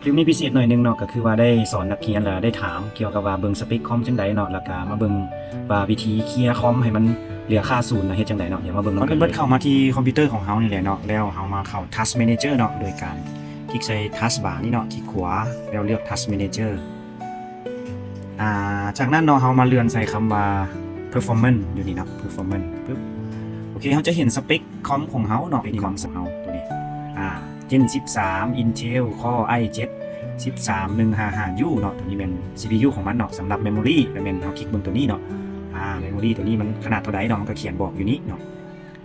ຄລິບນີ້ພິເສດໜ້ອຍໜຶ່ງເນາະ ກໍຄືວ່າໄດ້ສອນນັກຮຽນ ແລະ ໄດ້ຖາມກ່ຽວກັບວ່າເບິ່ງສະເປັກຄອມຈັ່ງໃດເນາະ ແລ້ວກໍມາເບິ່ງວ່າວິທີເຄຍຄອມໃຫ້ມັນເຫຼືອຄ່າສູນນະ ເຮັດຈັ່ງໃດເນາະ. ດຽວມາເບິ່ງນຳກັນເລີຍ. ເຂົ້າມາທີ່ຄອມພິວເຕີຂອງເຮົານີ້ແຫຼະເນາະ ແລ້ວເຮົາມາເຂົ້າ Task Manager ເນາະ ໂດຍການຄລິກໃສ່ Task Bar ນີ້ເນາະ ຄລິກຂວາ ແລ້ວເລືອກ Task Manager. ອາ ຈາກນັ້ນເນາະ ເຮົາມາເລື່ອນໃສ່ຄຳວ່າ Performance ຢູ່ນີ້ເນາະ Performance ປຶບ ໂອເຄ ເຮົາຈະເຫັນສະເປັກຄອມຂອງເຮົາເນາະ ເປັນຄອມຂອງເຮົາຕົວນີ້ ອາ Zen ສິບສາມ Intel Core i ເຈັດ ສິບສາມ ໜຶ່ງຫ້າຫ້າ U ເນາະ ຕົວນີ້ແມ່ນ CPU ຂອງມັນເນາະ. ສຳລັບ Memory ກໍແມ່ນເຮົາຄລິກເບິ່ງຕົວນີ້ເນາະ ອາ Memory ຕົວນີ້ມັນຂະໜາດເທົ່າໃດເນາະ ມັນກໍຂຽນບອກຢູ່ນີ້ເນາະ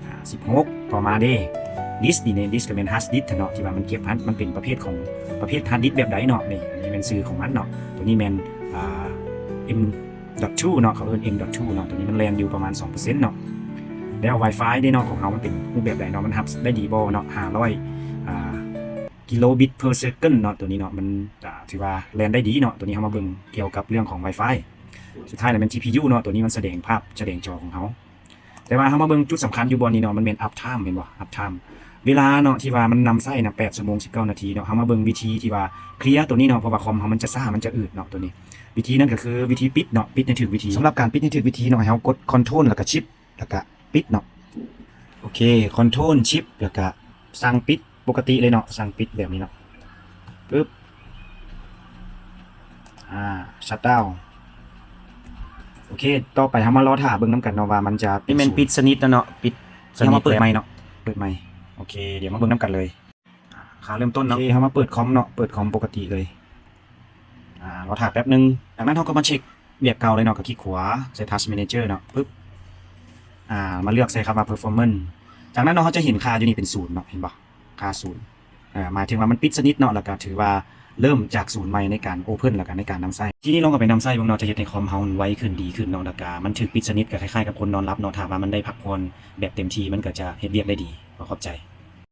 ອາ ສິບຫົກ ຕໍ່ມາເດ້ Disk ນີ້ເດ້ Disk ກໍແມ່ນ Hard Disk ເນາະ ທີ່ວ່າມັນເກັບ Hard ມັນເປັນປະເພດຂອງ ປະເພດ Hard Disk ແບບໃດເນາະ. ນີ້ ອັນນີ້ແມ່ນຊື່ຂອງມັນເນາະ ຕົວນີ້ແມ່ນ ອາ M two ເນາະ ເຂົາເອີ້ນ M two ເນາະ ຕົວນີ້ມັນແລ່ນຢູ່ປະມານສອງເປີເຊັນເນາະ. ແລ້ວ Wi-Fi ເດ້ເນາະ ຂອງເຮົາມັນເປັນຮູບແບບໃດເນາະ ມັນຮັບໄດ້ດີບໍ່ເນາະ ຫ້າຮ້ອຍ ອາ Kilobit per second ເນາະ ຕົວນີ້ເນາະ ມັນ ອາ ຖືວ່າແລ່ນໄດ້ດີເນາະ. ຕົວນີ້ເຮົາມາເບິ່ງກ່ຽວກັບເລື່ອງຂອງ Wi-Fi ສຸດທ້າຍແລ້ວແມ່ນ GPU ເນາະ ຕົວນີ້ມັນສະແດງພາບສະແດງຈໍຂອງເຮົາ ແຕ່ວ່າເຮົາມາເບິ່ງຈຸດສຳຄັນຢູ່ບ່ອນນີ້ເນາະ ມັນແມ່ນ Up Time ແມ່ນບໍ່ Up Time ເວລາເນາະ ທີ່ວ່າມັນນຳໃຊ້ນະ ແປດຊົ່ວໂມງ ສິບເກົ້ານາທີເນາະ. ເຮົາມາເບິ່ງວິທີທີ່ວ່າເຄລຍຕົວນີ້ເນາະ ເພາະວ່າຄອມເຮົາມັນຈະຊ້າ ມັນຈະອືດເນາະ ຕົວນີ້ ວິທີນັ້ນກໍຄືວິທີປິດເນາະ ປິດໃຫ້ຖືກວິທີ. ສຳລັບການປິດໃຫ້ຖືກວິທີເນາະ ໃຫ້ເຮົາກົດ Control ແລ້ວກໍ Shift ແລ້ວກະປິດເນາະ. ໂອເຄ Control Shift ແລ້ວກະສັ່ງປິດປົກກະຕິເລີຍເນາະ ສັ່ງປິດແບບນີ້ເນາະ ປຶບ ອາ Shutdown. ໂອເຄ ຕໍ່ໄປເຮົາມາລໍຖ້າເບິ່ງນຳກັນເນາະວ່າມັນຈະ ນີ້ແມ່ນປິດສະໜິດແລ້ວເນາະ ປິດສະໜິດ. ເຮົາມາເປີດໃໝ່ເນາະ ເປີດໃໝ່. ໂອເຄ ດຽວມາເບິ່ງນຳກັນເລີຍ. ຄ່າເລີ່ມຕົ້ນເນາະ ໂອເຄ ເຮົາມາເປີດຄອມເນາະ ເປີດຄອມປົກກະຕິເລີຍ. ອາ ລໍຖ້າແປັບໜຶ່ງ. ຈາກນັ້ນເຮົາກໍມາເຊັກວຽກເກົ່າເລີຍເນາະ ກໍຄລິກຂວາໃສ່ Task Manager ເນາະ ປຶບ ອາ ມາເລືອກໃສ່ຄຳວ່າ Performance. ຈາກນັ້ນເນາະ ເຮົາຈະເຫັນຄ່າຢູ່ນີ້ເປັນສູນເນາະ ເຫັນບໍ່ ຄ່າສູນ ເອີ ໝາຍເຖິງວ່າມັນປິດສະໜິດເນາະ ແລ້ວກໍຖືວ່າເລີ່ມຈາກສູນໃໝ່ໃນການ Open ແລ້ວກໍໃນການນຳໃຊ້. ທີນີ້ລອງເອົາໄປນຳໃຊ້ເບິ່ງເນາະ ຈະເຮັດໃຫ້ຄອມເຮົາໄວຂຶ້ນ ດີຂຶ້ນເນາະ ແລ້ວກໍມັນຖືກປິດສະໜິດ ກໍຄ້າຍໆກັບຄົນນອນຫຼັບເນາະ. ຖ້າວ່າມັນໄດ້ພັກຜ່ອນແບບເຕັມທີ່ ມັນກໍຈະເຮັດວຽກໄດ້ດີ. ຂໍຂອບໃຈ.